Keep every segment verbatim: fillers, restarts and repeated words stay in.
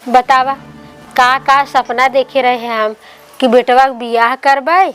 बतावा, का का सपना देखे रहे हम कि बेटवा के बियाह करबै,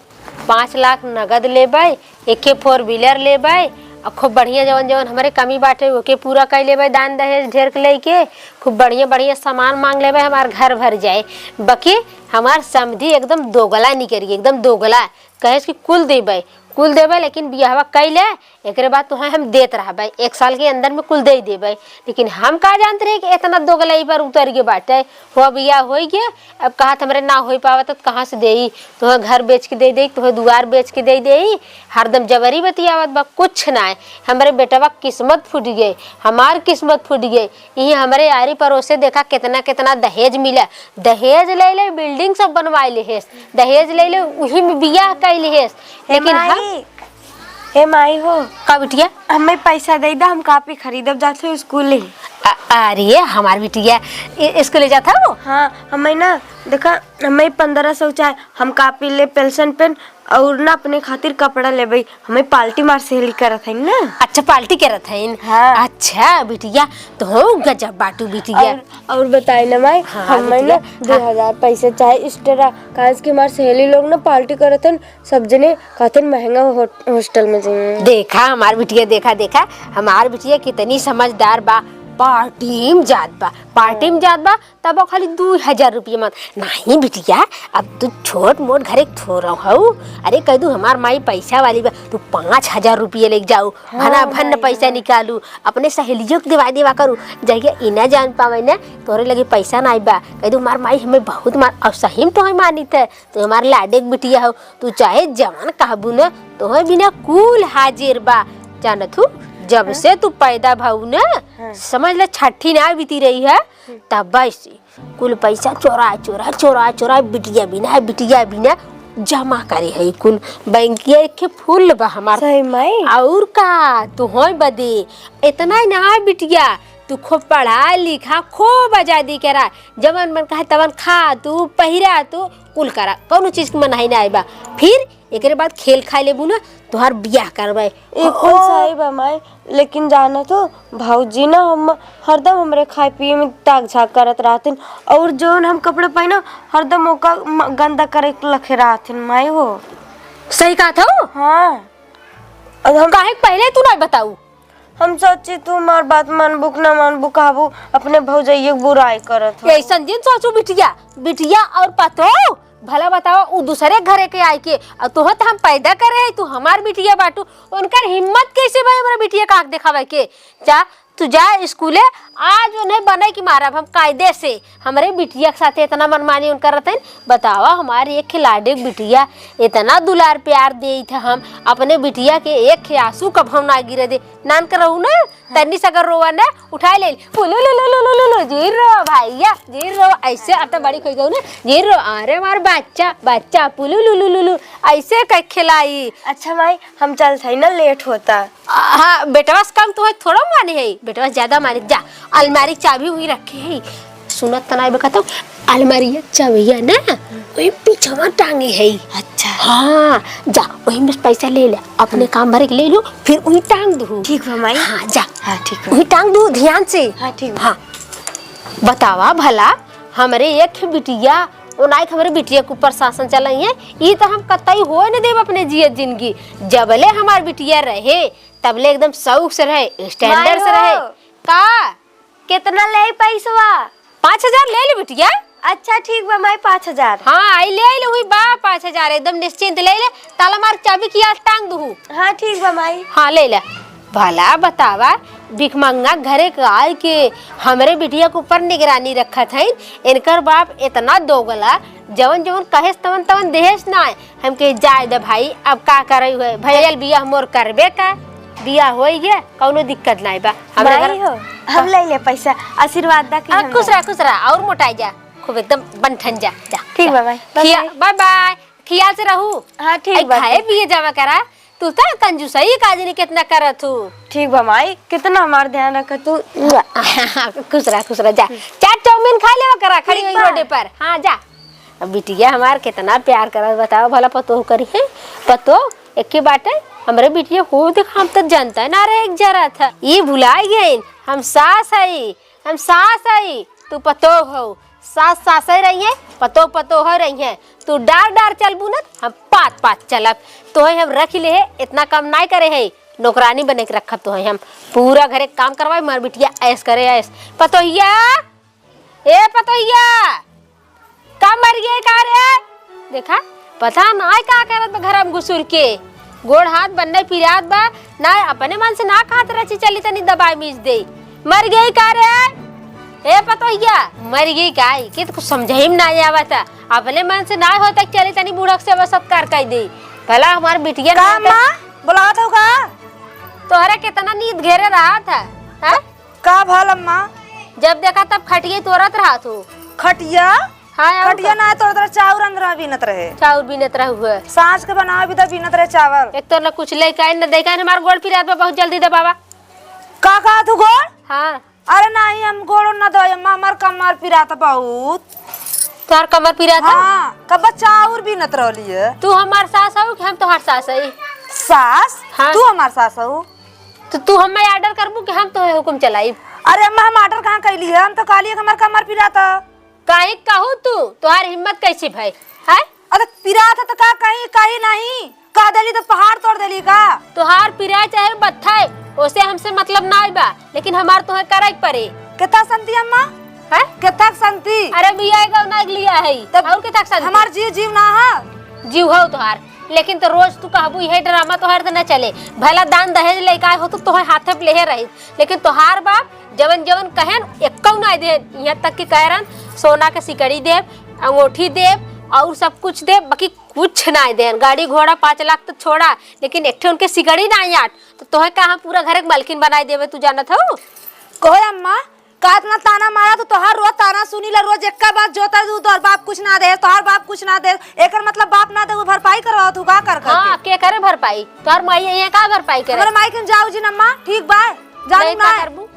पाँच लाख नगद लेबै, एके four wheeler लेबै, आ खूब बढ़िया जवन जवन हमरे कमी बाटे ओके पूरा कर लेबै, दान दहेज ढेर के लेके खूब बढ़िया बढ़िया सामान मांग लेबै, हमार घर भर जाए। बाकी हमार समधी एकदम दोगला निकरी, एकदम दोगला। कहेस कि कुल देबै, कुल देबै, लेकिन बियाहवा कइ ले, एकरे बाद तोहे हम देत रहबै, एक साल के अंदर में कुल दे देबै। लेकिन हम का जानत रहे कि इतना दोगलई पर उतर के बाटे। हो बियाह होइ गया, अब कहत हमरे ना होइ पावत त कहाँ से देई? तोहे घर बेच के दे देई, तोहे दुआर बेच के दे देई। हरदम जबरी बतियावत बा, कुछ ना है। हमरे बेटवा किस्मत फूट गई, हमार किस्मत फूट गई। इही हमरे आरी पड़ोसे देखा कितना कितना दहेज मिला, दहेज ले ले building सब बनवाए लेहेस, दहेज ले ले उही में बियाह कइ लेहेस। हे लेकिन हम माई, हे माई हो। का बिटिया? हमें पैसा दे दा, हम कापी खरीदब जात है स्कूल ले। अ-, अरे हमार बिटिया इ-, स्कूल ले जात हो? हाँ, हमें ना देखा, हमें पन्द्रह सौ चाहे, हम कापी ले, पेंसिल पेन और ना अपने खातिर कपड़ा लेबै, हमें पार्टी मार सहेली करत है ना। अच्छा, पार्टी करत है। हाँ। अच्छा बिटिया, तो हो गजब बाटू बिटिया। और, और बताई ना माई, हाँ, हमें ना बिटिया, हाँ। दो हजार पैसे चाहे extra, काहे कि हमार सहेली लोग ना पार्टी करत हन, सब जने कहते महंगा हो-, hostel में जाए। देखा हमार बिटिया, देखा, देखा हमार बिटिया कितनी समझदार बा। पार्टी में जात बा, पार्टी में जात बा, तब खाली दू हजार रुपया मांग। नहीं बिटिया, अब तू छोट मोट घरे के थोड़ा हऊ। अरे कह दू हमार माई पैसा वाली बा, तू पाँच हजार रुपया लेके जाऊ, हाँ, भना भन्न माई, पैसा हाँ। निकालू, अपने सहेलियों के देवा देवा करू। जहिया ई ना जान पावे ना तोरे लगे पैसा नाई बा, कह दू हमार माई हमें बहुत मार, और सही में तो हमें मानित है, तू हमार लाडे के बिटिया हो, तू चाहे जवान कहबू ना, तोहर बिना कुल हाजिर बा। जानत हूँ, जब हाँ। से तू पैदा भऊ ना, हाँ। समझ ले छठी ना बीती रही है, हम्म। तब से कुल पैसा चोरा, चोरा, चोरा, चोरा, बिटिया बिना, बिटिया बिना जमा करे है कुल। बैंकिया एक full बा हमार। सही माई। और का, तू होय बदे, इतना ही ना बिटिया, तू खूब पढ़ा लिखा, खूब आजादी करा, जवन मन कहे तवन खा तू, पहिरा तू, कुल करा, कौनो चीज के मनाही ना आइबा। फिर एकरे बाद खेल खाए लेबू ना, तोहार बियाह करबै। ई कुल ओ। सही बा माई, लेकिन जाना तो भौजी ना हम हरदम हमरे खाए पिए में ताक झाक करत रहतिन, और जौन हम कपड़ा पहना हरदम ओका म-, गंदा करे के लखे रहतिन माई हो। सही कहत हो? हाँ। और हम काहे पहले तू ना बताऊ? हम सोची तू हमार बात मानबू कि ना मानबू, कहबू अपने भौजैया के बुराई करत हो। ऐसन जिन सोचू बिटिया, बिटिया और पतो भला बताओ, उ दूसरे घरे के आइके, और तोह त हम पैदा करे है, तू हमार बिटिया बाटू, उनकर हिम्मत कैसे भाई हमरा बिटिया का आँख देखावे के? जा, तू जा स्कूले, आज उन्हें बने की मारब हम कायदे से। हमरे बिटिया के साथे इतना मनमानी उनकर रहते हैं, बतावा, हमारे एक खिलाड़ी के बिटिया इतना दुलार प्यार देई थे हम, अपने बिटिया के एक खे आंसू कभौ ना गिरे दे। नान करहु ना, तन्नी सगर रोवा ना, उठाए ले, पुलु लुलु लुलु लुलु, जीर रो भैया, जीर रो, ऐसे अब तो बड़ी खोई गऊ ना, जीर रो, अरे हमार बच्चा, बच्चा, पुलु लुलु लुलु, ऐसे कह खिलाई। अच्छा माई, हम चलत हई ना, लेट होता। आ, हाँ, बेटवा से कम तो है, थोड़ा माने है, बेटवा से ज्यादा माने। जा, अलमारी के चाबी वहीं रखे है। सुनत त नाई बा, कहत हूँ, अलमारिया के चाबिया ना, वही पीछवा टांगे है। अच्छा। हाँ, जा, वही में से पैसा ले ले, अपने काम भरे के ले लो, फिर वही टांग दू। ठीक बा माई। हाँ, जा। हाँ, ठीक बा। वही टांग दू ध्यान से। हाँ, ठीक बा। हाँ। बतावा भला, हमरे एक बिटिया, ओ नाई के हमरे बिटिया के ऊपर शासन चलाई है, ई तो हम कतई होए न देब अपने जियत जिंदगी। जबले हमार बिटिया रहे, तबले एकदम शौक से रहे, standard से रहे। माई हो। का? कितना ले पैसवा? पाँच हजार ले ले बिटिया। अच्छा, ठीक बा माई, पाँच हजार। हाँ, आई ले ले, वही बा पाँच हजार, एकदम निश्चिंत ले ले। ताला मार, चाबी किया टांग दू। हाँ, ठीक बा माई। हाँ, ले ले। भला बतावा, भिखमंगा घरे के आए के हमरे बिटिया के ऊपर निगरानी रखत हईन। इनकर बाप इतना दोगला, जवन जवन कहेस तवन तवन देहेस ना। हम कहे, "जाए दे भाई, अब का करे हुए, भैया बियाह मोर करबे का, बियाह होई गया, कौनो दिक्कत नाई बा।" हमरे घर माई हो, हम ले ले पैसा, आशीर्वाद दा कि आ, हम खुश ना रहा, खुश रहा, और मोटाई जा, खूब एकदम बनठन जा, जा, ठीक जा। बा, बाय, खिया-, बाय। बाय, बाय, खियाल से रहू। हाँ, ठीक आई बा, खाए ठीक। पिए जावा करा, तू तो कंजूसई का जनी कितना करत हूँ। ठीक बा माई, कितना हमार ध्यान रख तू। खुश रहा, खुश रहा, जा। चाट चाउमीन खा लेवा करा, खड़ी ठीक हुई बा। रोडे पर। हाँ, जा। अब बिटिया हमार कितना प्यार करत, बताओ भला, पतोह करी है? पतोह एके बाटे, हमरे बिटिया हो देख, हम तो जनता ना रहे एक जरा था। ये भुला गए, हम सास हई, हम सास हई, तू पतोह हो। सास सासै रही है, पतोह पतोह रही है। तू डार डार चलबू न, हम पात पात चलब। तोहे हम रख ले है, इतना कम नाय करे है, नौकरानी बने के रखब तोहे हम। पूरा घरे काम करवाई, हमार बिटिया ऐस करे ऐस। पतोहिया, ए पतोहिया, का मर गई का रे? देखा, पता नाय का करत बा घर में घुसुर के। गोड़ हाथ बन्ने पिरात बा, ना अपने मन से ना कहत रची चली तनी दबाई मीज दे। मर गई का रे? ए पतोहिया, मर गई का? के तो कुछ समझे में ना आवत। अपने मन से ना होता चली तनी बूढ़क सेवा सत्कार कर दे। भला हमार बिटिया का ना माँ? बुलावत हो का? तोहरा कितना नींद घेरे रहा था, हैं? का भल अम्मा? जब देखा तब खटिया तोड़त रहा तू। खटिया? हाँ, और खटिया का? ना तोड़त रहे, चाउर अंदर बीनत रहे। चाउर बीनत रहे हुए। सांझ के बनावे भी तो बीनत रहे चावल। एक तो न कुछ लेके आए, न देखे आए, हमार गोड़ पिरात बा, बहुत जल्दी दबावा। का कहा तू गोड़? हाँ। अरे नहीं, हम गोड़ न दबाई अम्मा, हमार कमर पिरात बहुत। तोहार कमर पिरात? हाँ, कब चाउर बीनत रहली है। तू हमार सास हो कि हम तोहार सास है? सास? हाँ। तू हमार सास हो? तो तू हमें ऑर्डर करबू कि हम तोहे हुकुम चलाइब? अरे अम्मा, हम ऑर्डर कहाँ कैली है? हम तो कहली है कि हमार कमर पिरात है। काहे कहू तू? तोहार हिम्मत कैसे भई? हैं? अरे पिरात है तो का कहीं, कहीं नहीं। कह देली तो पहाड़ तोड़ देली का? तोहार पिराए चाहे बत्थाए, ओसे हमसे मतलब ना बा, लेकिन हमार तोहे करे के पड़े। केथा संती अम्मा? हैं? केथा संती? अरे बिया एगो ना लिया है, तब और केथा संती? हमार जीव जीव ना है। जीव हो तोहार, लेकिन तो रोज तू कहबू, यही ड्रामा तोहार तो न चले। भला दान दहेज लेके आए हो तो तोहे हाथे पे लेहे रही, लेकिन तोहार बाप जवन जवन कहेन, एक्कौ ना देन। यहाँ तक कि कह रहन, सोना के सिकड़ी देब, अंगूठी देब, और सब कुछ देब, बाकी कुछ ना देन। गाड़ी घोड़ा पाँच लाख तो छोड़ा, लेकिन एक ठे उनके सिकड़ी ना आट, तो तोहे का हम पूरा घर के मालकिन बनाई देबे, तू जानत हो? कहो अम्मा, का इतना ताना मारा, तो तोहार रोज ताना सुनी ला, रोज एक्का बात जोता तू, तोहार बाप कुछ ना दे, तोहार बाप कुछ ना दे, एकर मतलब बाप ना दे, वो भरपाई करवा तू का कर करके? हाँ, के करे भरपाई? तोहार माई यहाँ का भरपाई करे? हमारे माई के जाऊ जी नम्मा, ठीक बा, जानू नहीं, का ना। करबू?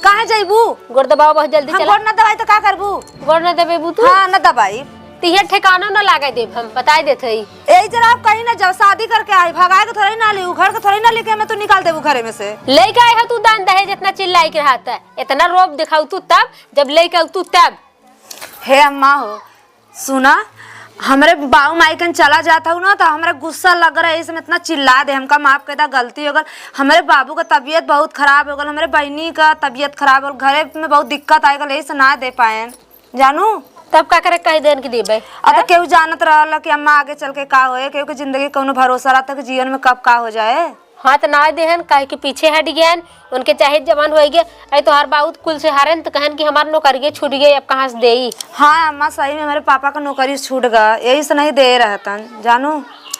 काहे जइबू? गोड़ दबावा बहुत जल्दी, हम चला। गोड़ ना दबाई तो का करबू? गोड़ ना दबेबू तू? हाँ, ना दबाई। तो ये ठिकाना ना लागे देब, हम बताई देत हई। यही जरा आप कहीं ना जाओ, शादी करके आई, भगाए के थोड़ी ना लेऊ, घर के थोड़ी ना लेके हमें तू निकाल देबू घरे में से। लेके आए हो तू दान दहेज, इतना चिल्लाई के रहत है, इतना रोब दिखाऊ तू तब, जब लेके आऊ तू तब। हे अम्मा हो, सुना, हमरे बाऊ माई कन चला जात हूँ ना, तो हमरे गुस्सा लग रहा है, इसमें इतना चिल्ला दे, हमका माफ कर दा, गलती हो गल। हमरे बाबू का तबीयत बहुत खराब हो गल, हमरे बहिनी का तबीयत खराब हो गल, घरे में बहुत दिक्कत आ गल, यही से ना दे पाए, जानू। तब का करे, कह देन कि देबे? अब तो हैं? केहू जानत रहल कि अम्मा आगे चल के का होए, केहू के जिंदगी कौनो भरोसा रहता कि जीवन में कब का हो जाए। हाँ, तो ना देहन, काहे कि पीछे हट गयन, उनके चाहे जवान हो गए। अरे तोहार बाऊ कुल से हारन, तो कहन कि हमार नौकरिये छूट गई, अब कहाँ से देई? हाँ अम्मा, सही में हमारे पापा का नौकरी छूट गया, यही से नहीं दे रहतन, जानू।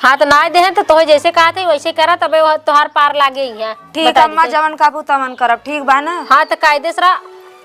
हाँ, तो ना देहन, तो तोहे जैसे कहा थे वैसे करा, तबे वह तोहार पार लागे ही है। ठीक बता अम्मा, दीजिए। जवन कहबू तवन करब, ठीक बा ना? हाँ, तो कायदे से रहा।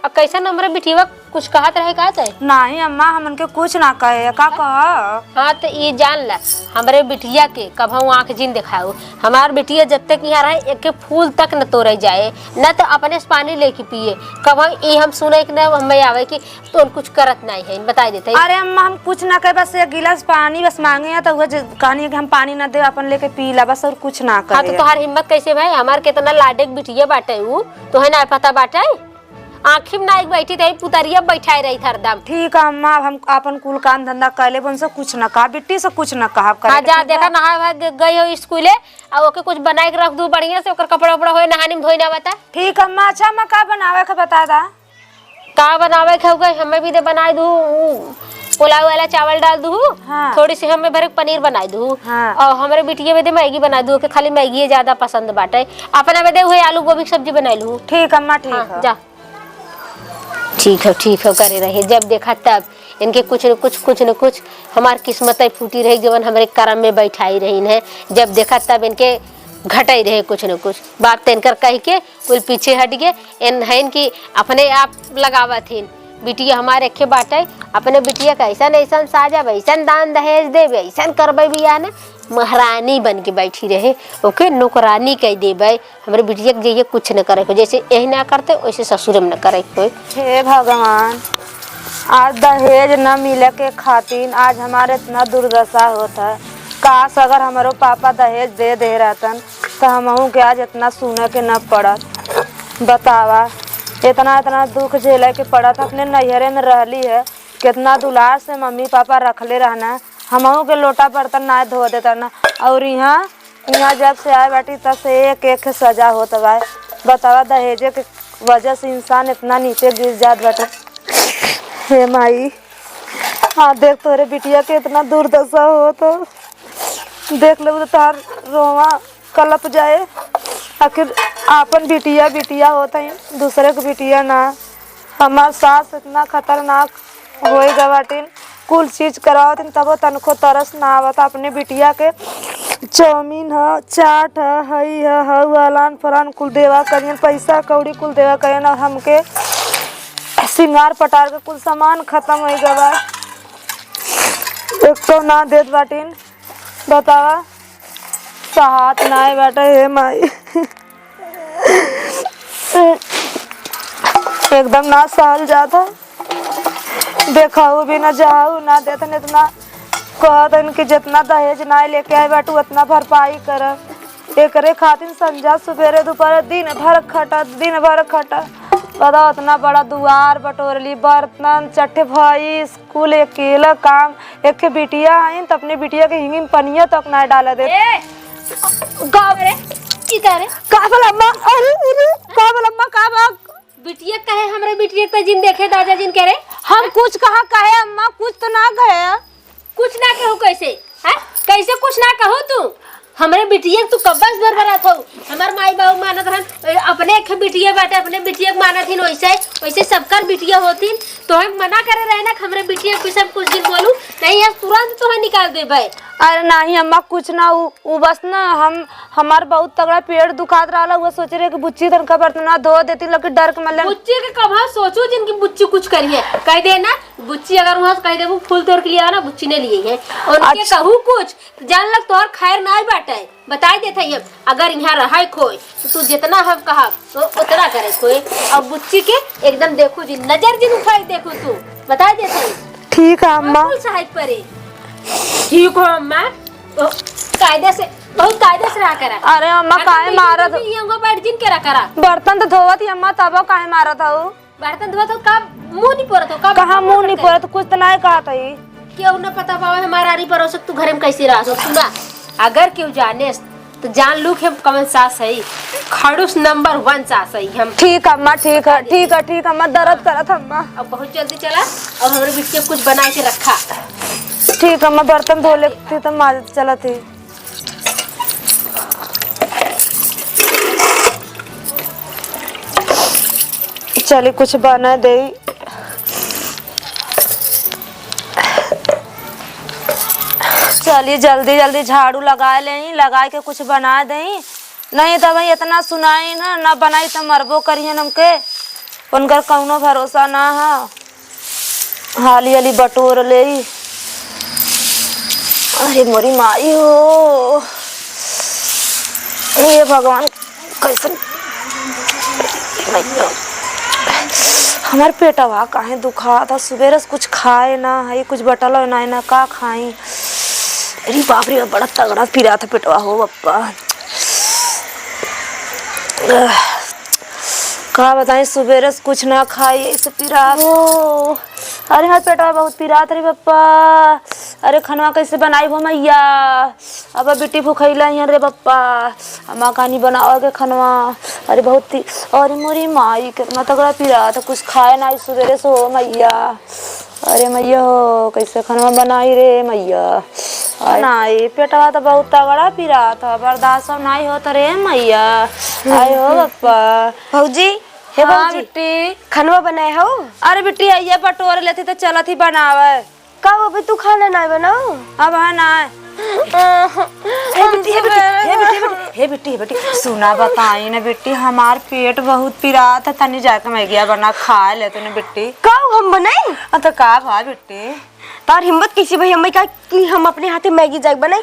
अब कैसन हमरे बिटिया कुछ कहत रहे का ते? नहीं अम्मा, हम उनके कुछ ना कहे, का कह? हाँ, तो ये जान ला, हमरे बिटिया के कबहू आँख जिन देखाऊ। हमार बिटिया जब तक यहाँ रहे, एक फूल तक न तोड़े जाए, न तो अपने से पानी लेके पिए। कबहू ये हम सुने के न हमें आवे कि तो कुछ करत नहीं है, बताई देते। अरे अम्मा, हम कुछ ना कहे, बस एक गिलास पानी बस मांगे हैं, तो वो ज-, कहनी है कि हम पानी ना दे, अपन लेके पी ला, बस और कुछ ना हाँ, तो कहे। तोहार हिम्मत कैसे भाई? हमार कितना लाडक बिटिया बाटे ऊ, तोहे ना पता बाटे? आँखी में ना एक बैठी रही, पुतरिया बैठाए रही हरदम। ठीक है अम्मा, अब हम अपन कुल काम धंधा कर लेब, उनसे कुछ ना कहा, बिट्टी से कुछ ना कहा, अब करे हाँ, के जा ठीक देखा, है? नहाए वहाए ग-, गई हो स्कूले, आ ओके कुछ बनाए के रख दू बढ़िया से, ओकर कपड़ा उपड़ा होए, नहानी में धोई ना बता। ठीक है अम्मा, अच्छा अम्मा, का बनावे के बता दा? का बनावे के होगे, हमें भी दे बनाए दू, उ, पुलाव वाला चावल डाल दू, हाँ। थोड़ी सी हमें भरे पनीर बनाए दू, हाँ। और हमरे बिटिया में दे मैगी बनाए दू, के खाली मैगी ज्यादा पसंद बाटे, अपना में दे हुए आलू गोभी की सब्जी बनाए लू। ठीक अम्मा, ठीक हाँ, है। जा। ठीक हो, ठीक हो, करे रहे। जब देखा तब इनके कुछ न कुछ, कुछ न कुछ हमार किस्मत फूटी रही, जवन हमरे करम में बैठाई रही है। जब देखा तब इनके घटाई रहे कुछ न कुछ। बाप तो इनकर कह के कुल पीछे हट गए। इन है कि अपने आप लगावत हिन। बिटिया हमारे एक्खे बाटे, अपने बिटिया का ऐसन ऐसन साजब, ऐसन दान दहेज देबे, ऐसन करबे बियाह ने, महारानी बन के बैठी रहे, ओके नौकरानी कह देबे। हमरे बिटिया के जइए कुछ न करे को, जैसे यही ना करते वैसे ससुर में न करे को। हे भगवान, आज दहेज न मिले के खातिर आज हमारे इतना दुर्दशा होत है। काश अगर हमरो पापा दहेज दे दे रहतन तो हमहू के आज इतना सुने के न पड़त। बतावा, इतना इतना दुख झेले के पड़त। अपने नैहरे में रहली है, केतना दुलार से मम्मी पापा रखले रहना, हमहू के लोटा बर्तन नाय धो देता ना। और इहाँ, इहाँ जब से आए बाटी तब से एक एक के सजा होत बा। बतावा, दहेजे के वजह से इंसान इतना नीचे गिर जात बाटे। हे माई, हाँ देख, तोरे बिटिया के इतना दुर्दशा होत हो, देख लेबू तो तोहार रोवा कलप जाए। आखिर आपन बिटिया बिटिया होत है, दूसरे के बिटिया ना। हमार सास इतना खतरनाक होए गए बाटिन, कुल चीज करावत हन, तबो तनको तरस ना आवत। अपने बिटिया के चाउमीन ह, चाट ह, हई ह, हऊ अलान फलान कुल देवा करियन, पैसा कौड़ी कुल देवा करियन, और हमके सिंगार पटार के कुल सामान खत्म होए गवा, एक तो ना देत बाटिन। बतावा, सहात नाय बाटे, हे माई। एकदम ना सहल जात है। देखाऊ भी ना जाऊ ना देतन, इतना कहत हन कि जितना दहेज नाय लेके आए बाटू, उतना भरपाई कर। एकरे खातिर संझा सुबेरे दोपहर दिन भर खटा, दिन भर खटा। बताओ, इतना बड़ा दुआर बटोरली, बर्तन, चट्टे, भैंस, कुल अकेला काम। एक ठे बिटिया हईन, त अपने बिटिया के हिंगी में पनिया तक ना डाले दे। ए, का रे? ई का रे? का बोला अम्मा? अरे, अरे, का बोला अम्मा? का बा? बिटिया कहे, हमरे बिटिया त जिन देखे दादा जिन के रे। हम कुछ कहाँ कहे अम्मा? कुछ तो ना कहे। कुछ ना कहू कैसे? हैं? कैसे कुछ ना कहू तू? हमरे बिटिया के तू कब्बस बरबरात हो। हमार माई बाबू मानत रहन, ए, अपने एक बिटिया बाटे, अपने बिटिया के मानत हिन, वैसे, वैसे सबकर बिटिया होतिन। तोहे मना करे रहे ना कि हमरे बिटिया के विषय में कुछ दिन बोलू, नहीं, आज तुरंत तोहे निकाल देबे। अरे नहीं अम्मा, कुछ ना, उ, उ बस ना हम, हमार बहुत तगड़ा पेट दुखात रहला, वो सोचे रहे कि बुच्ची तनका बर्तन ना धो देती, लेकिन डर के मल्ले बुच्ची के कब सोचू जिनकी बुच्ची कुछ करिए, कह दे ना, बुच्ची अगर वहाँ से कह देबू फूल तोड़ के लिया ना, बुच्ची ने लिए है। और उनके अच्छा। कहू कुछ, तो जान लग तोहर खैर नाय बाटे। बताई देत हई हम, अगर यहाँ रहे कोई, तो तू जितना हम कहब, तो उतना करे कोई। और बुच्ची के एकदम देखू जी, नजर जिन उठाई देखू तू। बताई देत हई। ठीक है अम्मा। बिल्कुल सहायक परे। ठीक हो अम्मा, तो कायदे से, बहुत कायदे से रहा करा। अरे अम्मा, अगर काहे तुम मारत? ये बैठ जिन के रहा करा। बर्तन तो धोवत ही अम्मा, तबो काहे मारत हऊ? बर्तन धोवत हो, का मुंह नहीं पोरत हो, का कहाँ बर्तन मुंह नहीं पोरत? कुछ तो नहीं कहत हई। केहू न पता पावे हमार आरी परोसक तू घरे में कैसे रह सक। सुना, अगर केहू जाने तो जान लू कि हम कवन सास हई, खड़ूस नंबर वन सास हई हम। ठीक अम्मा, ठीक है, ठीक है, ठीक अम्मा, दर्द करत अम्मा। अब बहुत जल्दी चला और हमरे बिटिया कुछ बना के रखा। ठीक अम्मा, बर्तन धो लेती तो माज चलत ही। चली कुछ बना दे। चली जल्दी जल्दी झाड़ू लगा ले, लगा के कुछ बना दे, नहीं तो भाई इतना सुनाई ना, ना बनाई तो मरबो करिहन हमके, उनकर कौनो भरोसा ना है। हाली हाली बटोर ले। अरे मोरी माई हो, हे भगवान, कैसन हमार पेटवा काहे दुखात ह? सुबेरे से कुछ खाए ना है, कुछ बटल ना है, ना का खाई। अरे बाप रे, बड़ा तगड़ा पिरात ह पेटवा हो बप्पा। का बताई, सुबेरे से कुछ ना खाई, ऐसे पिरात। ओ, अरे हमार पेटवा बहुत पिरात रे बप्पा। अरे खनवा कैसे बनाई हो मैया? अब बिट्टी भुखैला हियन रे बप्पा। अम्मा कहानी बनावे के खनवा। अरे बहुत ती-, अरे मोरी माई, कितना तगड़ा पिरात ह, कुछ खाए ना सुबेरे से हो मैया। अरे मैया हो, कैसे खनवा बनाई रे मैया? अरे नाई, पेटवा तो बहुत तगड़ा पिरात ह, बर्दाश्त नाई होत रे मैया। आय हो बप्पा। भौजी, हे हाँ भौजी, बिट्टी। खनवा बनाए हो? अरे बिट्टी, ये बटोर लेती तो चलत ही बनावे। का हो बे, तू खाना नाय बनाओ? अब है ना। हे बिट्टी, हे बिट्टी, हे बिट्टी, हे बिट्टी, हे बिट्टी, सुना बताई ना बिट्टी, हमार पेट बहुत पिरात है, तनी जाके मैगिया बना खा ले तूने बिट्टी। का हो, हम बनाई? आ, तो का भा बिट्टी? तार हिम्मत कैसी भाई, हमें का कि हम अपने हाथे मैगी जाके बनाई?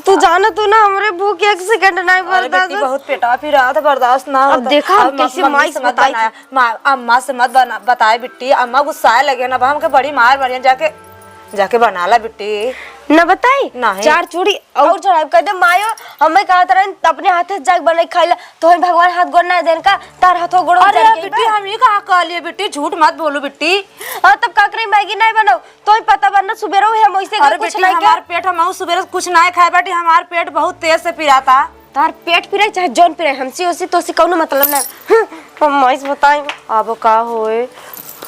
तू जाना तू ना, हमरे भूख एक सेकंड नहीं अरे बिट्टी, बर्दाश्त। बहुत पेटवा पिरात है, बर्दाश्त ना अब होता। देखा हम अब कैसे मम्मी माई से से मत बताई। बनाया, माँ, अम्मा से मत बना, बताए बिट्टी, अम्मा गुस्साए लगे ना, अब हमके बड़ी मार मारियन जाके। जाके बना ला बिट्टी। ना बताई? नहीं। चार चूड़ी और और चढ़ाई कह दे मायो, हमें कहत रहन अपने हाथे से जाके बनाई खाइला, तो हम भगवान हाथ गोड़ ना देन का, तार हाथो गोड़ अरे जर गइल बिट्टी, बा। हम ये कहाँ कहलिए बिट्टी, झूठ मत बोलू बिट्टी। हाँ, तब का करी, मैगी नहीं बनाऊ, तो ही पता बनना सुबेरो हम वैसे अरे कुछ बिट्टी, नहीं हमार के। पेट, हम सुबेरे से कुछ नहीं खाए बाटी, हमार पेट बहुत तेज से पिराता। तार पेट पिराई चाहे जौन पिराई, हमसे ओसे तोसे कौनो मतलब ना। हम्म, हम माई से बताई। अब का होए,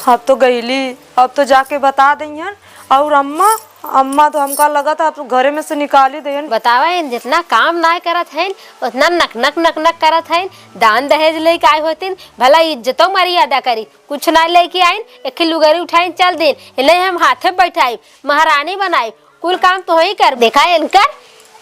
अब तो गईली, अब तो जाके बता दइहन। और अम्मा, अम्मा तो हमका लगत है अब तो घरे में से निकाली देहन। बतावा, इन जितना काम नाय करत हइन, उतना नक नक नक नक करत हइन। दान दहेज लेके आए होतिन, भला इज्जतो मर्यादा करी, कुछ नाय लेके आइन, एक ही लुगरी उठाइन चल देन। इन्हें हम हाथे बैठाई, महारानी बनाई, कुल काम तो ही कर। देखा इनकर,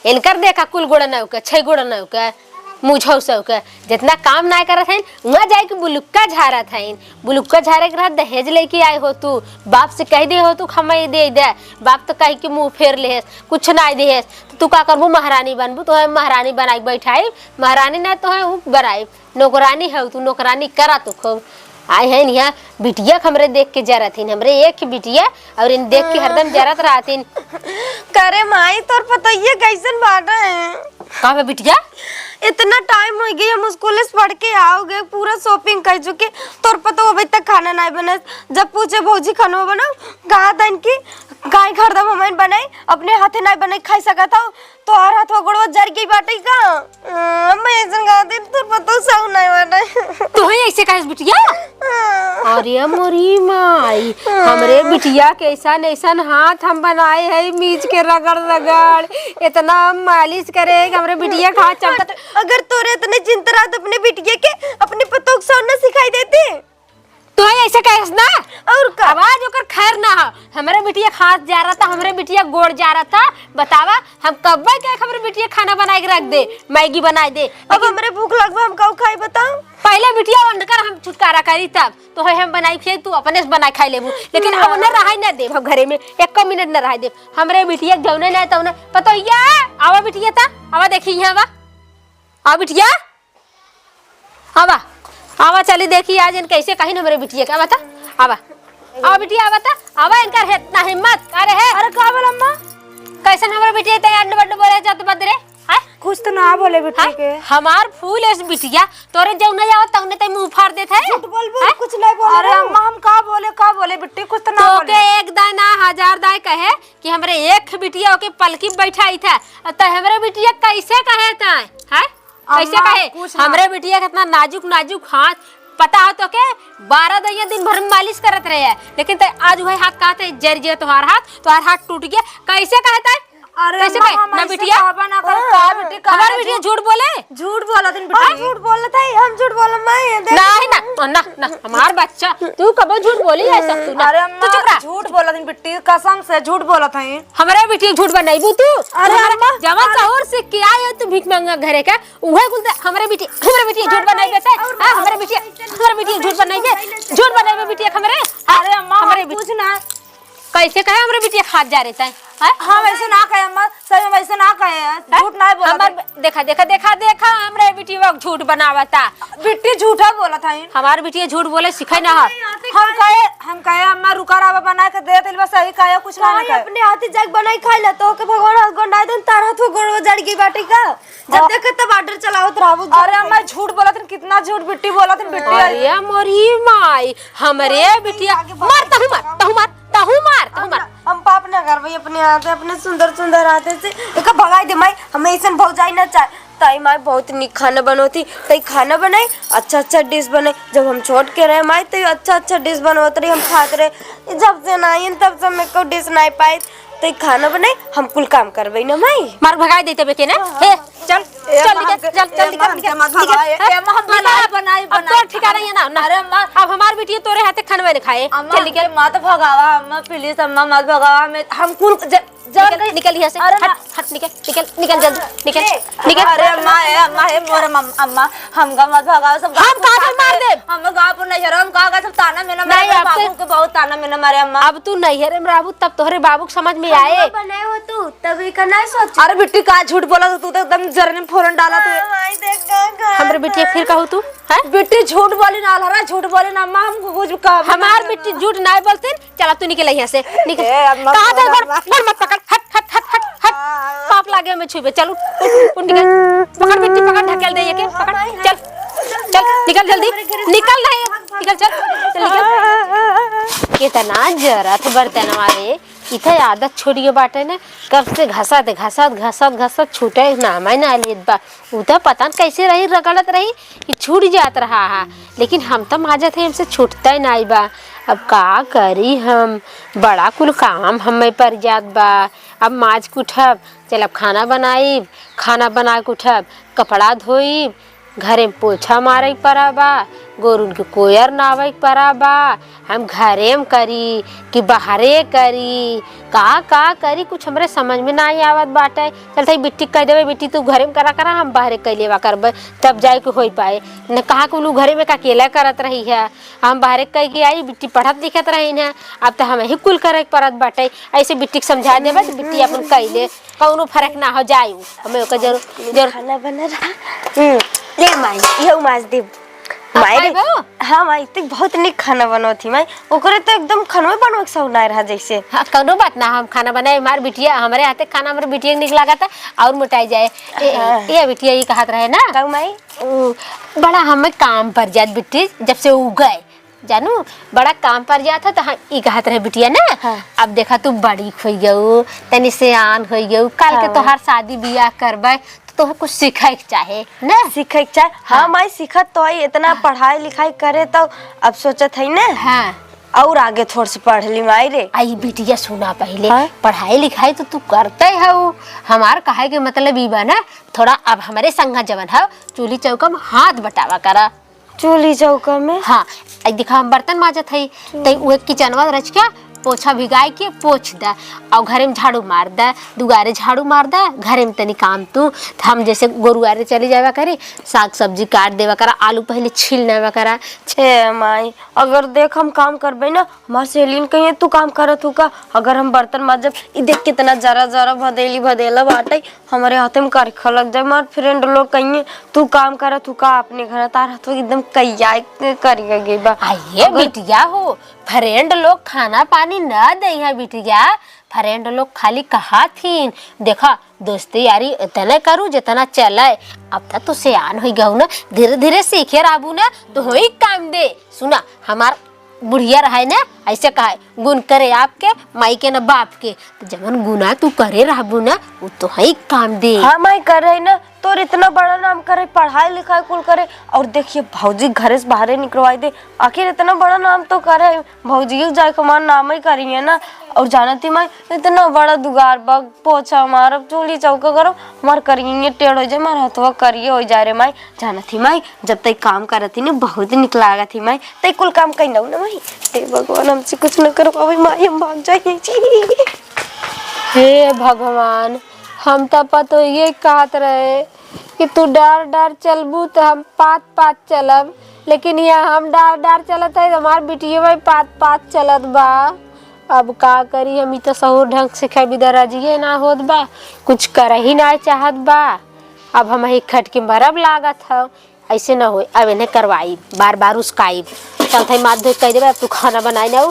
इनकर देखा कुल गोड़नव के, छह गोड़नव के, मुझौ सव के, जितना काम नाय करत हइन, उहाँ जाए के बुलुक्का झारत हइन। बुलुक्का झारे के रहत दहेज लेके आए हो तू, बाप से कह दे हो तू, "खमई दे दे।" बाप तो कह के मुँह फेर लेहेस, कुछ नाय देहेस, तो तू का करबू? महारानी बनबू, तो है महारानी बनाई के बैठाई, महारानी ना तो है ऊ बनाई। नौकरानी हऊ तू, नौकरानी करा तू खूब। आए हैं यहाँ बिटिया के हमरे देख के जरत हिन, हमरे एक बिटिया और इन देख के हरदम जरत रहत हिन। करे माई, तोर पतोहिया कैसन बाटे? का बे बिटिया? इतना टाइम हो गया, हम स्कूल से पढ़ के आओ गए, पूरा शॉपिंग कर चुके, तोर पतो अभी तक खाना नहीं बने। जब पूछे भौजी खाना बनाओ, कहा था इनकी गाय हरदम हमें बनाई, अपने हाथे नहीं बनाई खाई सकत हो, तोहर हाथवा गोड़वा जर गई बाटे का? अ, अम्मा ऐसन कहते तोर पतोह साउ नहीं बाटे। तोहे ऐसे कहे बिटिया? हाँ। अरे मोरी माई, हमरे बिटिया के ऐसन ऐसन हाथ हम बनाए है मीच के रगड़ रगड़, इतना हम मालिश करे कि हमरे बिटिया के हाथ चमकत। अगर तोरे इतने चिंता रहत अपने बिटिया के, अपने पतोह के साउ ना सिखाई देते। तोहे ऐसे कहेस ना? और का? आवाज ओकर खैर ना हो। हमरे बिटिया के हाथ जा रहा था, हमरे बिटिया के गोड़ जा रहा था। बतावा, हम कब्बे के हमरे बिटिया खाना बनाए के रख दे, मैगी बनाए दे। अब लेकिन हमरे भूख लगबा, हम काऊ खाई बताओ? पहले बिटिया वंडकर हम छुटकारा करी तब तोहे हम बनाई खियाई, तू अपने से बनाए खाई लेबू। लेकिन अब ना। ना रहाई ना देब हम घरे में, एको मिनट ना रहाई देब। हमरे बिटिया के जौने ना तौने पतोहिया, आवा बिटिया ता, आवा देखी यहाँ आवा। आ बिटिया, आवा, आवा, चली देखी आज इन कैसे कहीं हमरे बिटिया के। आवा ता, आवा, आवा बिटिया, आवा ता, आवा, इनकर है इतना हिम्मत। अरे है। अरे का बोल अम्मा? कैसन हमरे बिटिया ते अंड बंड बोले जात बदरे? हैं? कुछ तो ना बोले बिटिया हैं? के। हमार फूल एस बिटिया, तोरे जौने आवत तौने ते मुंह फाड़ देत है। झूठ बोलबू, हैं? कुछ नहीं बोल अरे रहे हो। अम्मा, हम का बोले, का बोले बिट्टी, कुछ तो ना तो बोले। के एक दाय ना हजार दाय कहे कि हमरे एक बिटिया ओके पलकी बैठाई था, त हमरे बिटिया कैसे कहे ताय? हैं? कैसे अम्मा, कहे? कुछ ना। हमरे बिटिया कितना नाजुक नाजुक हाथ, पता हो तो के बारह दइया दिन भर में मालिश करत रहे है, लेकिन ते आज वही हाथ कहते जर गया तोहार हाथ, तोहार हाथ टूट गया। कैसे कहता है? अरे कैसे अम्मा, कहे? हम ना ऐसे बिटिया? कहबा ना करे, का बिटी, का हमार बिटिया झूठ बोले? झूठ बोलत हन बिटी। हम झूठ बोलत है, हम झूठ बोलत नहीं है, देख। नहीं ना, ना, ना, हमार बच्चा, तू कबो झूठ बोली है सब तू ना। अरे तू अम्मा, चुप रह। झूठ बोलत हन बिट्टी, कसम से झूठ बोलत है। हमरे बिटिया झूठ बनाईबू तू? अरे हमार अम्मा, जवन अरे सहूर सीख के आए हो तू भीख मांगा घरे का, उहे कुल ते हमरे बिटिया, हमरे बिटिया झूठ बनाई बेटे। और हाँ, हमरे बिटिया, हमरे बिटिया झूठ बनाई बे, झूठ बनाई बे बिटिया हमरे। हाँ, अरे अम्मा, हमरे हम बिटिया कुछ ना। कैसे कहे हमरे बिटिया खात जा रहे तै? हैं? हम ऐसे ना कहे अम्मा, सही में ऐसे ना कहे हैं, हैं? झूठ ना बोला हमार था। बे-, देखा, देखा, देखा, देखा, हमरे बिटिया झूठ बनावता। बिट्टी झूठा बोला था इन। हमार बिटिया झूठ बोले सिखे ना है। हम कहे, हम कहे अम्मा रुका रहा बना के दे दिल बस सही कहे कुछ ना काहे कहे। अपने हाथी जाके बनाई खाई ला तो के भगवान हाथ गोंडाई देन तार हाथ गोड़ जड़ गई बाटे का? जब हाँ। देखे तब order चलावत रहबो, जब अरे देखे अम्मा झूठ बोलत हन, कितना झूठ बिट्टी बोलत हन बिट्टी। अरे मोरी माई, हमरे बिटिया, आगे मार, तहू मार, तहू मार, तहू मार, तहू हम मार। ना, हम पाप ना करबे अपने हाथ, अपने सुंदर सुंदर हाथे से। एका भगाई दे माई, हमें ऐसन भौजाई ना चाहे। ताई माई बहुत नीक खाना बनोती, ताई खाना बनाई, अच्छा अच्छा dish बनाई। जब हम छोट के रहे माई, तो अच्छा अच्छा dish बनवत रही, हम खात रहे। जब से ना आइन, तब से हम एको dish नहीं पाई। तो ई खाना बनाई, हम कुल काम करबे ना माई। मार भगाई देते बेके ना। हाँ, हे, हाँ। चल, ए, चल अम्मा, निकल, हमके, चल, ए, चल अम्मा, निकल, हमके निकल, मत निकल, भगाए। हट, ए, अम्मा, हम निकल। बनाए, बनाए, अब बनाए। तोर ठिकाना है ना, ना। अरे अम्मा। अब हमार बिटिया तोरे हाथे खानवे नहीं खाए। अम्मा, चल निकल। हमके मत भगावा, अम्मा, please, अम्मा, मत भगावा। मैं, हम कुल ज-, जान निकल, गई। निकल यहाँ से। अरे हट, ना। हट, निकल, निकल, निकल जल्दी, निकल, ए, निकल। अरे अम्मा, ए, अम्मा, हे मोर अम-, अम्मा, हमका मत भगावा, सब हम गाँव का मार देब? हम गाँव पर नहीं रहो, हम का, का सब ताना मेना मारे, नहीं, मेरे अब से बाबू के बहुत ताना मेना मारे, अम्मा। अब तू नैहरे में रहबू, तब तोहरे बाबू के समझ में आए। अम्मा बनाए हो तू, तब ई का नहीं सोचू। अरे बिट्टी, का झूठ बोला तू, तू तो एकदम जरने में फोरन डाला तू। हाँ, माई देख का, का हमरे बिटिया फिर कहू तू, हैं? बिट्टी झूठ बोली ना, अलहरा झूठ बोली ना, अम्मा, हम कुछ का हमार बिट्टी झूठ नहीं बोलते। चला तू निकल यहाँ से, निकल। ए, अम्मा, कहाँ था? अम्मा, गोड़, गोड़ मत पकड़, हट, हट, हट, हट। आगे में छुबे, चल, उठ, उठ, उठ, निकल। पकड़ बिट्टी, पकड़, ढकेल दे ये के, पकड़, चल, चल, निकल जल्दी, निकल रहे, निकल, चल, चल, निकल। कितना जरत बर्तनवा रे, इथे आदत छोड़िए बाटे ने, कब से घसत, घसत, घसत, घसत छूटे नाम ही ना लेत बा। उ तो पता न कैसे रही, रगड़त रही कि छूट जात रहा है, लेकिन हम तो माजत है, हमसे छूटता ही नाई बा। अब का करी हम, बड़ा कुल काम हमें पर जात बा। अब माज के उठब, चल अब खाना बनाइब, खाना बना के उठब, कपड़ा धोइब, घरे में पोछा मारे के परा बा, गोरुन के कोयर नावे के परा बा, हम घरे में करी कि बाहरे करी, का का करी, कुछ हमरे समझ में नाई आवत बाटे। चल तई बिट्टी के कह देबे, बिट्टी तू घरे में करा करा, हम बाहरे कइ लेवा करबे, तब जाए के होई पाए। न कहा कि उनु घरे में का अकेला करत रही है, हम बाहरे कह के आई, बिट्टी पढ़त लिखत रही है, अब तो हम ही कुल करे के परत बाटे। ऐसे बिट्टी के समझा देबे तो बिट्टी अपन कइ ले, कौनो फर्क ना हो जाए। हमें ओकर जरूर, जरूर। खाना बना रहा। हम्म, ले माई, ये माज दे। माई रे। खाइबो? हाँ माई, तू बहुत निक खाना बनवत ही माई। ओकरे तो एकदम खानवे बनवे के शौक ना रहा जैसे। हाँ, कौनो बात ना, हम खाना बनाए, हमार बिटिया, हमरे हाथे खाना हमरे बिटिया के निक लागत है, और मोटाई जाए। ए, हाँ। ए बिटिया, ये कहत रहे ना। कहू माई? उ, बड़ा हमें काम पर जात बिट्टी, जब से उ गए, जानू, बड़ा काम पर जात है, तो हम ई कहत रहे बिटिया ना। हाँ। अब देखा तू बड़ी होइ गऊ, तनी सियान होइ गऊ, काल के हाँ। तोहार शादी बियाह करबे, तो तोहे कुछ सीखे के चाहे ना। सीखे के चाहे। हाँ, हाँ। माई सीखत तो है, इतना हाँ। पढ़ाई लिखाई करे तो अब सोचत है ना। हाँ। और आगे थोड़ से पढ़ ली माई रे। आई बिटिया सुना पहले, हाँ? पढ़ाई लिखाई तो तू करते है, हमार कहे के मतलब ई बा ना, थोड़ा अब हमरे संगा जवन है, चूल्ही चौका में हाथ बटावा करा। चूल्ही चौका में? हाँ, आई देखा हम बर्तन माजत हई, तई उहे किचनवा रच के पोछा भिगाई के पोछ द, और घरे में झाड़ू मार द, दुआरे झाड़ू मार द, घरे में तनी काम तू, हम जैसे गोरुआरे चली जावा करी, साग सब्जी काट देवा करा, आलू पहले छील लेवा करा। छे माई, अगर देख हम काम करबे ना, हमार सहेलिन कहिए, "तू काम करत हू का?" अगर हम बर्तन माजब, "ई देख कितना जरा जरा भदेली भदेला बाटे, हमरे हाथे में करखा लग जाए।" हमार friend लोग कहिए, "तू काम करत हू का अपने घर? तार हाथवा एकदम करिया करिया गई बा।" आ ये अगर बिटिया हो, friend लोग खाना पानी न दे है बिटिया, friend लोग खाली कहा थीन, देखा दोस्ती यारी इतने करू जितना चले। अब त तू सियान होइ गऊ ना, धीरे धीरे सीखे रहबू ना, तो होई काम दे। सुना, हमार बुढ़िया रहे ना, ऐसे कहे, "गुण करे आपके, माई के ना बाप के।" तो जवन गुना तू करे रहबू ना, उ तो है काम दे। हाँ माई, करे ना, तोर इतना बड़ा नाम करे, पढ़ाई लिखाई कुल करे, और देखिए भौजी घरे से बाहरे निकलवाई दे। आखिर इतना बड़ा नाम तो करे, भौजी के जाए के हमार नाम ही करिए ना। और जानती माई, इतना बड़ा दुआर बा, पोछा मारब, चूल्ही चौका करब, हमार करिए टेढ़ हो जाए, हमार हथवा करिए हो जाए रे माई। जानत ही माई, जब तई काम करत ही ना, बहुत निक लागत ही माई। तई कुल काम कइना ना माई। हे भगवान, हमसे कुछ न करवावे माई, हम भाग जाए जी। हे भगवान, हम त पतोहिए कहत रहे कि तू डार डार चलबू त हम पात पात चलब, लेकिन यहाँ हम डार डार चलत है, हमार बिटियो भाई पात पात चलत बा। अब का करी, हम ई तो सहूर ढंग से खाई बिदा राजिए ना होत बा, कुछ कर ही ना चाहत बा। अब हम ही खट के मरब लागत हव, ऐसे ना होई। अब इन्हें करवाई, बार बार उसकाई। चलते माथ धोई कह देबे, अब तू खाना बनाई ना।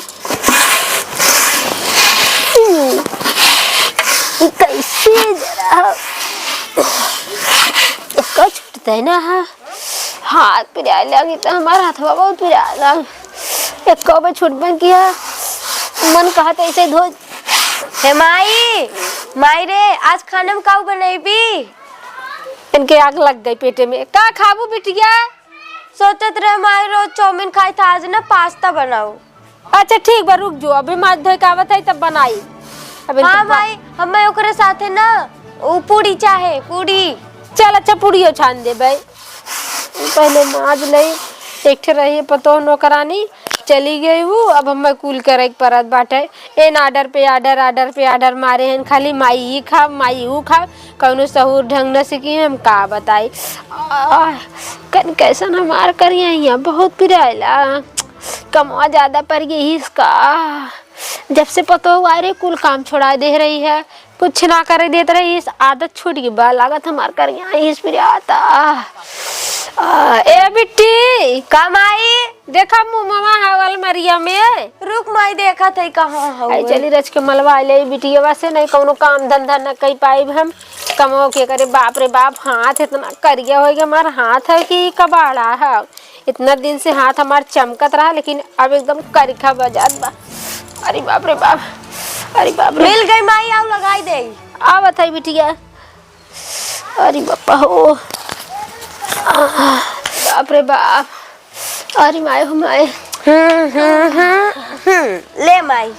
ई कैसे जरा का छूटते ना है। हाथ पिराए लागी तो हमार हाथवा बहुत पिराए लाग। एक कबे छुटबे किया, मन कहत ऐसे धो। हे माई, माई रे, आज खाने में काऊ बनैबी? इनके आग लग गई पेटे में। का खाबू बिटिया? सोचत रहे माई रोज चाउमीन खाई था, आज ना पास्ता बनाऊ। अच्छा ठीक बा, रुक जो, अभी माथ धोए के आवत है तब बनाई। अब इनके हाँ पा- माई, हमें ओकरे साथे ना उ पूड़ी चाहे, पूड़ी। चल अच्छा, पूड़ियो छान दे भाई, पहले माज ले। एक ठे रही पतोह नौकरानी, चली गई वो, अब हमें कुल करे के परत बाटे। एन order पे order, order पे order मारे हैं, खाली माई ई खाब, माई ऊ खाब, कौनो सहूर ढंग न सीखी, हम का बताई। आह, कन कैसन हमार करिया हिया, बहुत पिराइला, कमवा ज्यादा पड़ गई इसका। जब से पतोह आए रे, कुल काम छोड़ा दे रही है, कुछ ना करे देत रही, इस आदत छूट गई बा, लागत हमार करिया इस पिराता। आ, ए बिट्टी। का माई? देखा मुँहवा हवल मरिया में। रुक माई, देखत है कहाँ हउए। आई चली रच के मलवा ले बिटियवा से, नहीं कौनो काम धंधा न कई पाइब हम। कमो के करे, बाप रे बाप, हाथ इतना करिया होइ गया हमार हाथ है कि कबाड़ा है। इतना दिन से हाथ हमार चमकत रहा, लेकिन अब एकदम करिखा बजात बा। अरे बाप रे बाप, अरे बाप रे। मिल गई माई, आओ लगाई दे। आवत है बिटिया। अरे बापा हो, बाप रे बाप, अरे माय हो माय। हम्म, हम्म, हम्म, हम्म। ले माई,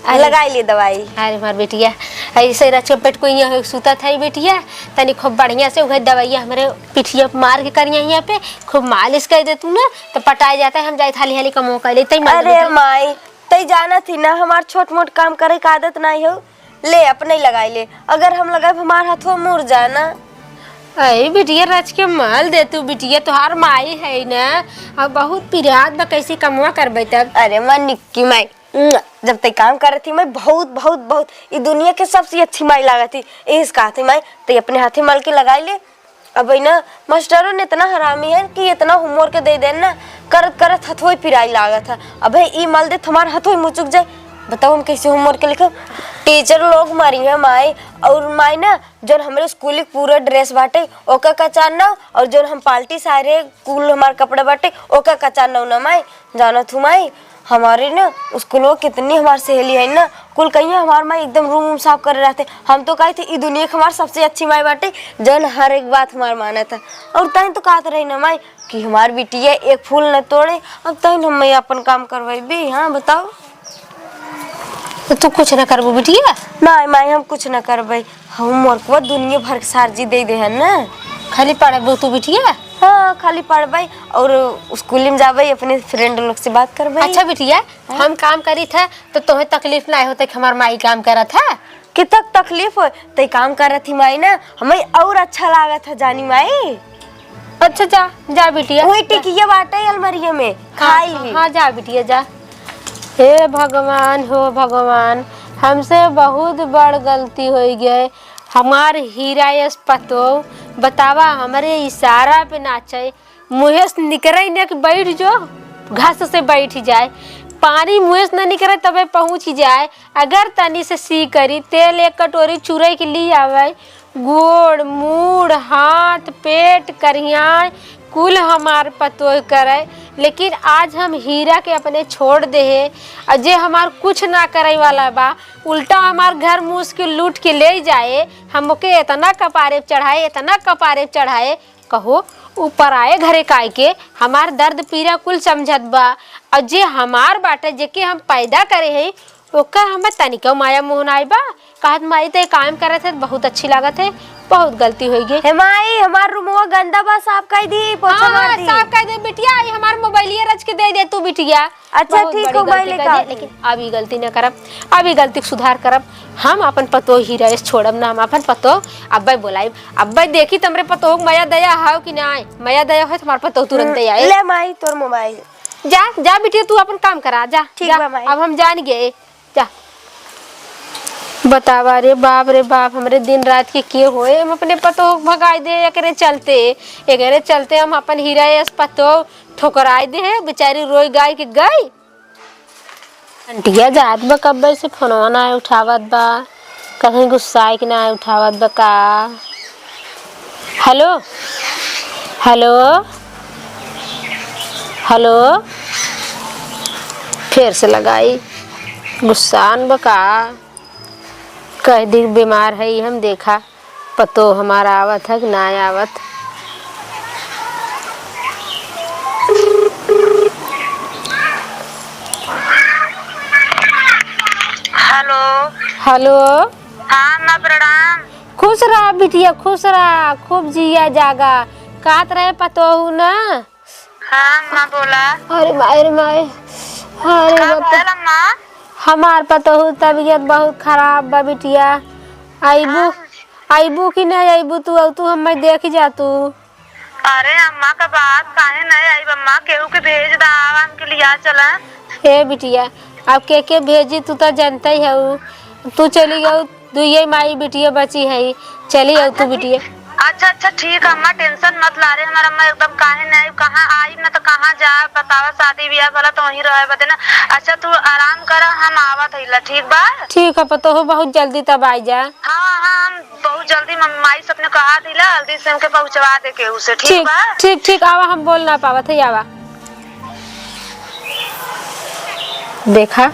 अरे। लगाई ले दवाई। अरे हमार बिटिया, ऐसे रच के पेट को यहाँ सुतत है बिटिया, तनी खूब बढ़िया से उहे दवाइया हमरे पिठिया पे मार के करिया यहाँ पे, खूब मालिश कर दे तू ना, तो पटाए जाता है, हम जाए हाली हाली कमो कर ले, तई मार अरे दे। माई, तई जानत ही ना, हमार छोट मोट काम करे के आदत नाई हो। ले, अपने ही लगाई ले। अगर हम लगाइब, हमार हथवा मुड़ जाए ना। अरे बिटिया, रच के मल दे तू बिटिया, तोहार माई है ना, अब बहुत पिरात बा, कैसे कमवा करबे तब? अरे माँ निक्की माई, उम्म, जब तई काम करत ही माई, बहुत, बहुत, बहुत, ई दुनिया के सबसे अच्छी माई लागत ही। एहिस कहत ही माई, तई अपने हाथे मल के लगाई ले। अबे ना, मास्टरो ने इतना हरामी है कि इतना homework दे देन ना, करत करत हथवई पिराई लागत है। अबे ई मल देत हमार हथवई मुचुक जाए। बताओ हम कैसे homework लिखब? टीचर लोग मारी है माई। और माई ना, जोन हमरे स्कूल के पूरा dress बाटे, ओका कचार ना, और जोन हम पार्टी सारे कुल हमार कपड़ा बाटे, ओका कचार ना ना माई। जानत हूँ माई, हमारे ना स्कूल में कितनी हमार सहेली है ना, कुल कहिया हमार माई एकदम रूम वूम साफ करे रहते। हम तो कहते ई दुनिया के हमार सबसे अच्छी माई बाटे, जौन हर एक बात हमार मानत है। और तैं तो कहत रही ना माई कि हमार बिटिया एक फूल न तोड़े, अब तैं हम माई अपन काम करवाइबी? हाँ बताओ। तो तू कुछ न करबू बिटिया? ना माई, हम कुछ न करबे। Homework वो दुनिया भर के sir जी दे दे हैं ना। खाली पढ़बू तू बिटिया? हाँ, खाली पढ़बे और स्कूल में जाबे, अपने friend लोग से बात करबे। अच्छा बिटिया, हाँ? हम काम करी था तो तोहे तकलीफ ना होते कि हमार माई काम करत है? कितना तकलीफ हो, ते काम करत ही माई ना, हमें और अच्छा लागत है जानी माई। अच्छा जा, जा बिटिया, वही जा। टिकिया बाटे अलमारिया में, हाँ, खाई ली। हाँ, जा बिटिया जा। हे भगवान, हो भगवान, हमसे बहुत बड़ गलती होइ गए। हमार हीरा यस पतो, बतावा, हमरे इशारा पे नाचे, मुँहे से निकरे न कि बैठ जो, घस से बैठ जाए, पानी मुँहे से न निकरे तबे पहुँच जाए। अगर तनी से सी करी, तेल एक कटोरी चुरई के ली आवे, गोड़, मूड़, हाथ, पेट, करियाँ, कुल हमार पतोह करे, लेकिन आज हम हीरा के अपने छोड़ देहे। और जे हमार कुछ ना करे वाला बा, उल्टा हमार घर मूस के लूट के ले जाए, हम ओके इतना कपारे पे चढ़ाए, इतना कपारे पे चढ़ाए, कहो, ऊ पराए घरे काहे के हमार दर्द पीरा कुल समझत बा। और जे हमार बाटे, जेके हम पैदा करे हई, ओकर हमें तनिको माया मोह नाई बा। कहत, "माई, ते काम करत है, बहुत अच्छी लागत है, बहुत गलती होइ गई।" हे माई, हमार रूमवा गंदा बा, साफ कर दी, पोछा हाँ, मार हाँ, दी। साफ कर दे बिटिया, ई हमार मोबाइलिया रच के दे दे तू बिटिया। अच्छा, बहुत ठीक बड़ी हो, माई गलती लेके कर दी, आती। लेकिन अब ई गलती न करब, अब ई गलती के सुधार करब। हम अपन पतोह ही रहे छोड़ब ना, हम अपन पतोह अब्बे बोलाइब, अब्बे देखी तमरे पतोह के मया दया हाव कि नाय, मया दया होय तो हमार पतोह तुरंत हम्म, आए। ले माई तोर मोबाइल। जा, जा बिटिया, तू अपन काम करा, जा, ठीक जा। बा माई। अब हम जान गए, जा। बतावा रे बाप रे बाप, हमरे दिन रात के के होए, हम अपने पतोह के भगाई दे एकरे चलते, एकरे चलते हम अपन हीरा यस पतोह ठोकराई दे, बेचारी रोई गाई के गई। अंटिया जात बा, कब्बे से फोनवा ना उठावत बा, कहीं गुस्साए के ना उठावत बा का? हेलो, हेलो, हेलो, फिर से लगाई, गुस्सान बा का? कह दी बीमार है हम, देखा। पतोह हमार आवत है कि ना आवत? हेलो। हेलो। हाँ अम्मा, प्रणाम। खुश रहा बिटिया, खुश रहा, खूब जिया जागा। कहत रहे पतोहू ना। हाँ अम्मा, बोला। अरे माय, अरे माय। अरे का बता। भयल अम्मा? हमार पतोहू तबीयत बहुत खराब बा बिटिया। अइबू, हाँ। अइबू कि नहीं अइबू तू? अउ तू हमें देख जा तू। अरे अम्मा का बात काहे नहीं आई अम्मा? केहू के भेज दा, आवा हमके लिया चला। ए बिटिया, अब के के भेजी, तू तो जानते ही हऊ। तू चली गऊ, दुइये माई बिटिया बची है, चली आऊ तू अच्छा, बिटिया। ठीक। अच्छा, अच्छा, ठीक है अम्मा, tension मत ला रे हमार अम्मा, एकदम काहे नहीं, कहाँ आई ना तो कहाँ जा, बतावा, शादी ब्याह भला तो वहीं रहे बदे ना। अच्छा, तू आराम कर, हम आवत हईला, ठीक बा? ठीक है पतोहू, बहुत जल्दी तब आई जा। हाँ, हाँ, हम बहुत जल्दी मम-, माई से अपने कहा दिला, जल्दी से हमके पहुँचवा दे केहू से, ठीक ठीक, बा? ठीक, ठीक, आवा, हम बोल ना पावत है, आवा। देखा,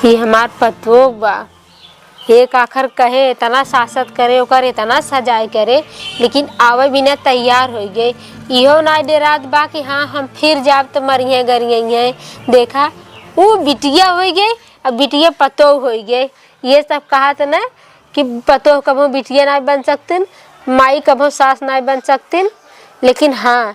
ये हमार पतोह बा, एक आखर कहे, इतना सासत करे, ओकर इतना सजाई करे, लेकिन आवे बिना तैयार होइ गए। इहो ना डेरात बा कि हाँ, हम फिर जाब त मरिहे गरिहे। देखा, ऊ बिटिया होइ गए, अब बिटिया पतोह होइ गए। ये सब कहा त ना कि पतोह कबो बिटिया ना बन सकतिन, माई कबो सास ना बन सकतिन। लेकिन हाँ,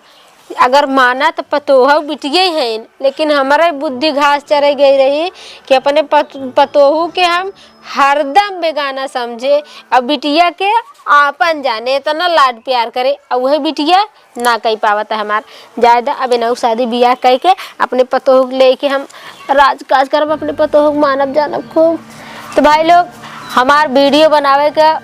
अगर माना त पतोहू बिटिये हैं, लेकिन हमरे बुद्धि घास चरे गई रही कि अपने पत-, पतोहू के हम हरदम बेगाना समझे, अब बिटिया के आपन जाने, इतना लाड प्यार करे, अब वह बिटिया ना कही पावत है हमार। जाए द, अब इनहू शादी बियाह कह के अपने पतोहू के लेके हम राज काज करब, अपने पतोहू के मानब जानब खूब। तो भाई लोग, हमार video बनावे का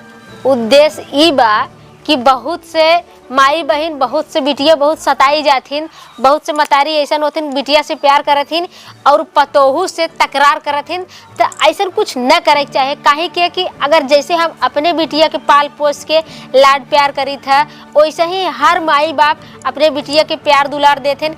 उद्देश्य ई बा कि बहुत से माई बहिन, बहुत से बिटिया बहुत सताई जाथिन, बहुत से मतारी ऐसन होथिन बिटिया से प्यार करथिन और पतोहू से तकरार करथिन। त ऐसन कुछ न करे के चाहे, काहे के कि अगर जैसे हम अपने बिटिया के पाल पोस के लाड प्यार करीत है, वैसे ही हर माई बाप अपने बिटिया के प्यार दुलार देथिन।